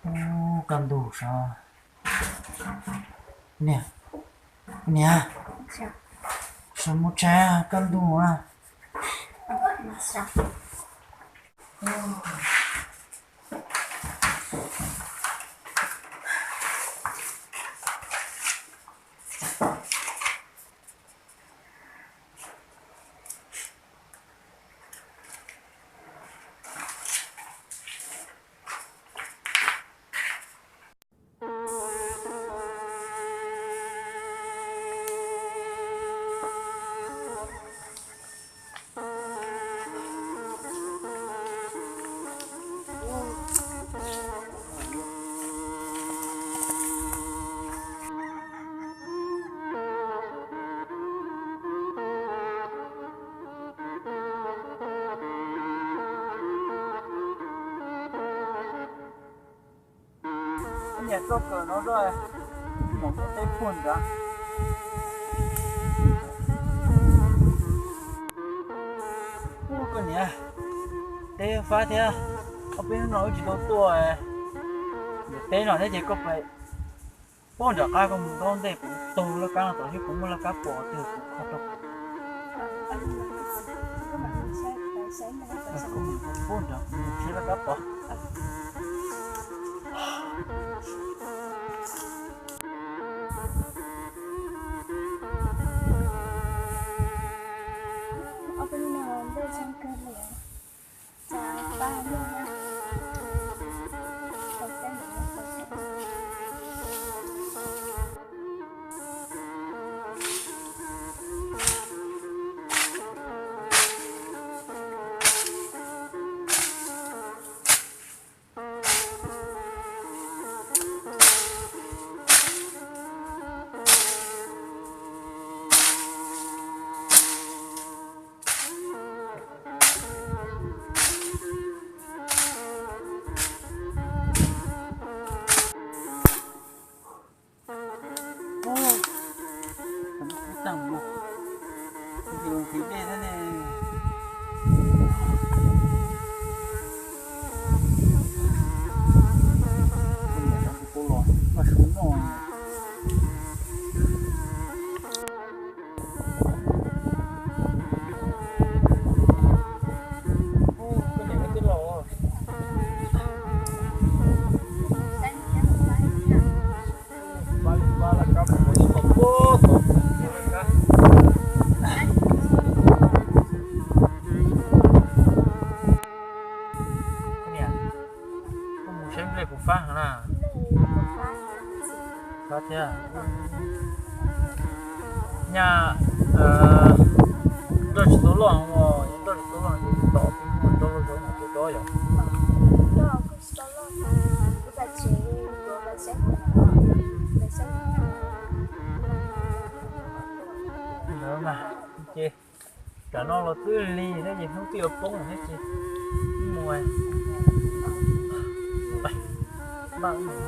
Ub, kaj ntug sav. Niam, niam, sav mus tshais, kaj ntug a. Niam txoj kawm no zoj, mus muaj teb puag nrad. Ub, koj niam, teb fab thiab, ob peb hnub no wb tsis tau tuaj. Ntawm teb no thiab ces koj pais puag nram qab, koj mus ntaub ntej kuv taug laj kab no tom thiab kuv muaj laj kab pom twg kuv kho rau. Koj mus puag nrad kuv mus saib laj kab pom. Koj mus saib nplej puas fab heev na? Fab thiab. Nyaj nroj tsis tau loj os, nroj tsis tau loj, tom peb muag nroj loj zog no peb dob yom. Ntawd mas ces tam no los twb lig thiab ces hnub twb yuav poob thiab ces mus.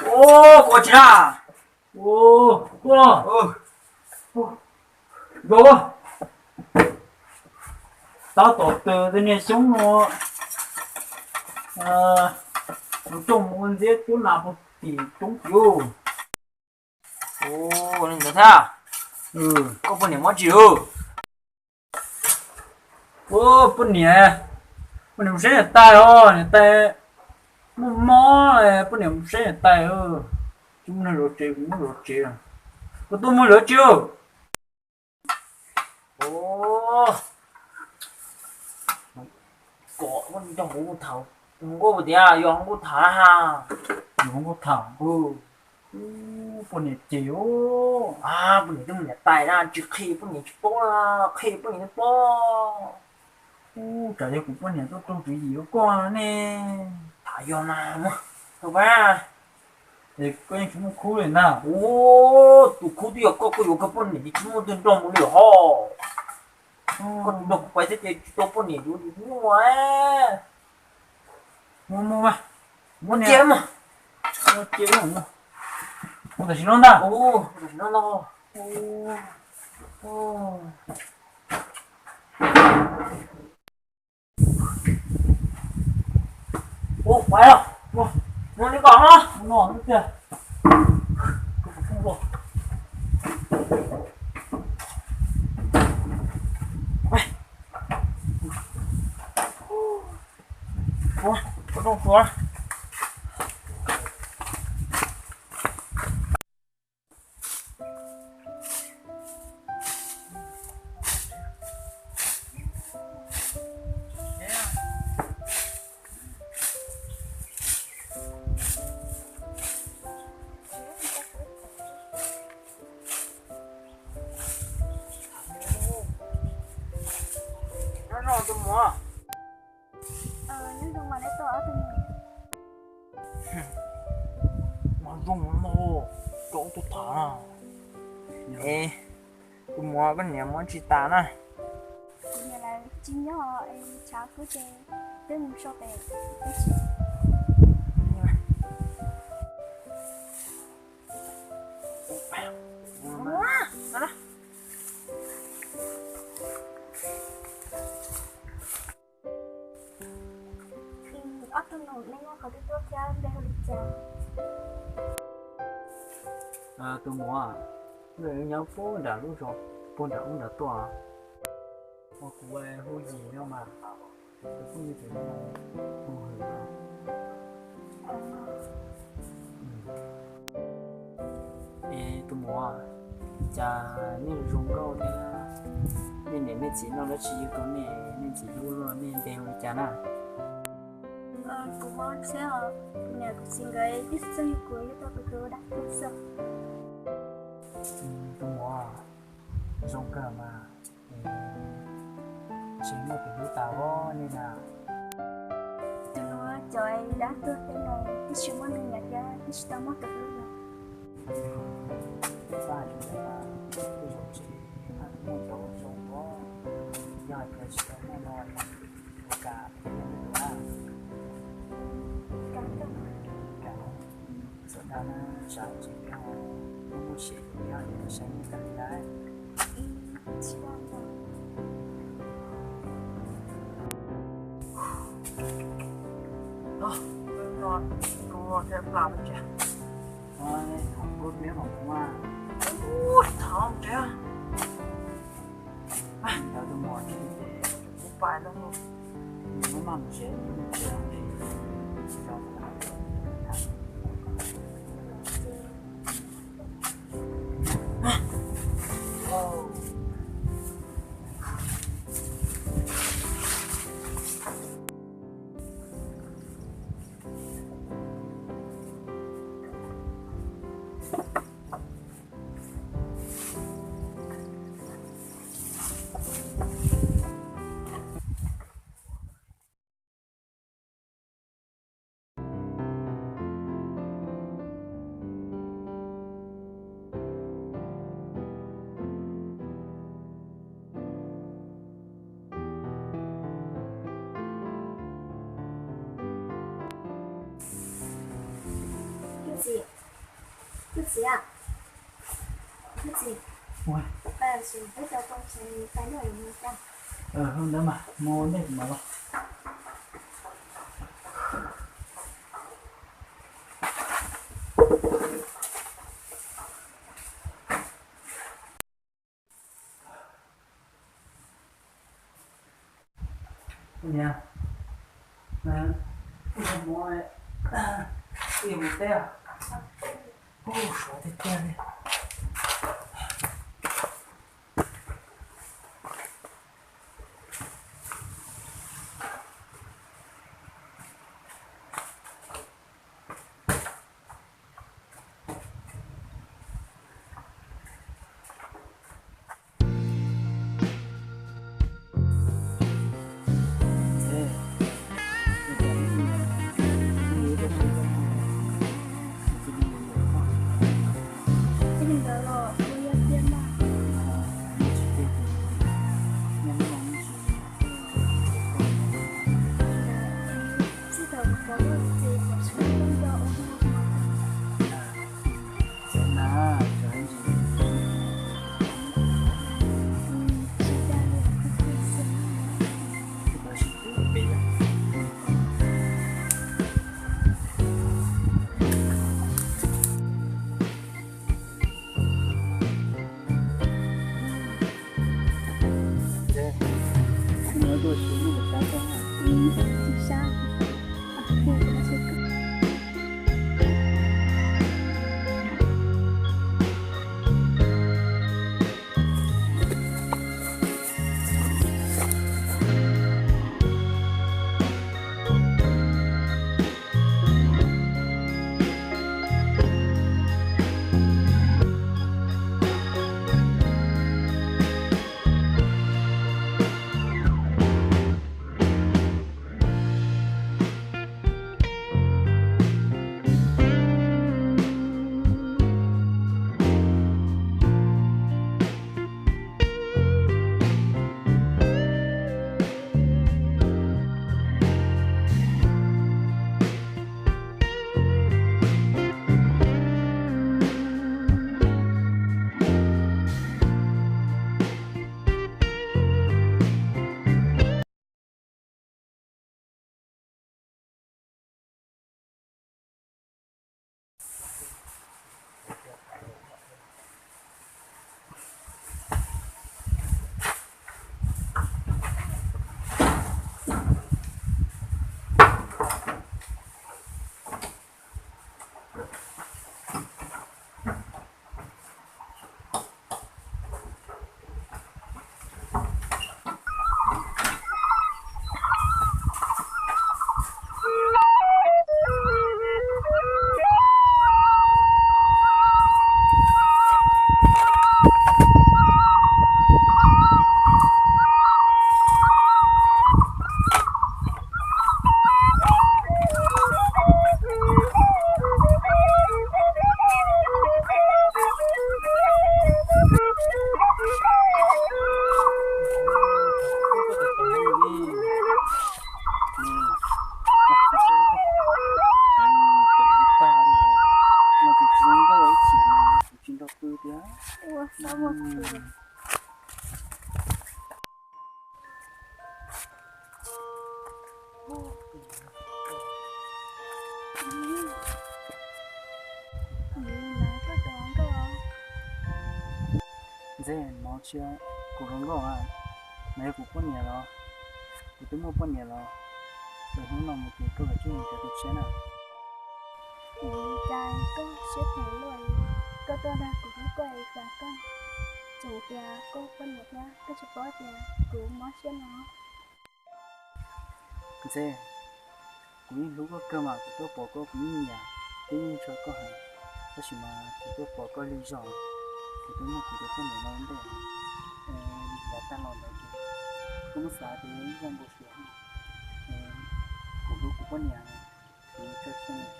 Ua, kuv tsis na. Ua, tuaj. Zoo. Tab tom tawm tej niag xyoob no, mus coj mus ua ntxiab cuab nas puag tim roob tid. Ua, li ntawd thiab. Koj poj niam mob tsis? Ua, poj niam, poj niam mus saib niam tais os, niam tais muaj mob, poj niam mus saib niam tais. Tsis muaj neeg zov tsev, kuv muab zov tsev. Koj tuaj mus zov tsev. Ua, kom nrog kuv tham, hluas nkauj tias yog hluas nkauj tham ha. Yog hluas nkauj tham. Poj niam ces, poj niam twb mus niam tais na, tsis qhia poj niam tsis paub, qhia poj niam twb paub. Ub, tsam yog kuv poj niam tuaj raug tswv yim ua koj ne. Tham yog mas, tau pab. Es koj yeej tsis muaj khub li ntag. Ub, tus khub twb yog koj, koj yuav koj poj niam tsis muaj twg nrog mus li hos. Koj nrog kuv pais thiab ces tsis tau poj niam yuav mus. Mus mus mas, mus cia mas, mus cia, mus tam sim no ntag. Tam sim no ntag. Ua, pais os, mus li ko no, no tiag. Ua, ua rooj tsuav. Nyob zoo tus muam. Nyob zoo mas, neb tuaj ob tug ne. Mas zoo no, rau tus tham na. Es tus muam, koj niam muab tsis tas na. Kuv niam lawv tsis nyob es tshav kub ces peb mus so pem peb tsis. Ob tug nus, nej nyob qhov twg tuaj thiab npe hu li cas? Tus muam, nws nyob puag nram lub zos, puag nram ub nrad tuaj. Kuv hu Yim no mas, tus phooj ywg tus no hu Hwm no. Es tus muam, cas nej zoo nkauj thiab, nej niam nej txiv noj dab tsi yug tau nej, nej txiv hlub luaj, nej npe hu li cas na? Kuv Hmoob Tshiab os, kuv niam kuv txiv nkawd twb txawj yug kuv, yug tau kuv tus dab tuag xwb. Tus muam, zoo kawg mas, ntshe muaj tus hlub tas os nej na. Tus hlub cov dab tuag tej no twb tsis muaj me nyuam thiab twb tsis tau muaj tus hlub los. Paj hais li ntawd mas, tej zaum tseem muaj cov zoo os, yog hais tias tsis tau muaj no los ua cas peb yuav hlub dua. Kam, txawm dag na, tsam tseem yog muaj muaj siab ces peb ho yuav saib muaj tas li ntawd. Tus no thiab plam me ntsis. Ua, thaum kub neb mam ua. Ua, thaum nrhiav. Ntawd tus muam tsis ces kuv pais no. Nws muab maj mus tsev, nws tsev li tsis tau. Txiv, txiv, txiv, peb cov poj tsev pais noj mus tag. Ntawd mas mus nej mas los. Niam, mus, mus teb, suav tiag tiag li. Nyob dua siab lub sab koj ha. Tsis sab. Tsis nrog pw tiag. Ntxhe, no tsis yog kuv hluas nkauj, no yog kuv poj niam los. Kuv twb muaj poj niam los, ces hnub no mus ces koj kav tsij mus cov tus tshiab na. Vim li cas koj siab phem luaj li? Koj tuaj dag kuv hlub koj es cas koj tseem tias koj poj niam thiab, koj tsis paub tias kuv mob siab no? Ntxhe, kuv yeej hlub koj kawg mas, kuv tuaj pom koj kuv yeej nyiam thiab yeej ntshaw koj heev, tab sis mas kuv tuaj pom koj lig zog, kuv twb muaj kuv tus poj niam no ua ntej. Yav tag los ntawd ces koj muab xav tias yog ib zaj npau suav, kuv hlub kuv poj niam, kuv ntshaw tsis tau nws.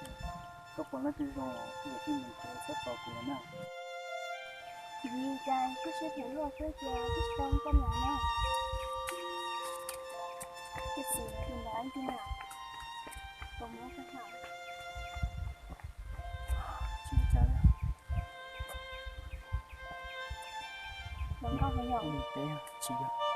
Koj pom leej twg zoo los koj yuav tsum mus ces txhob tos kuv lawm na. Vim li cas koj siab phem luaj thiab ces koj tsis tau poj niam na? Koj txiv tus ntawd ib tug na, koj muab koj tham. Tsis ua cas. Los nkauj heev yom? Tsis yog.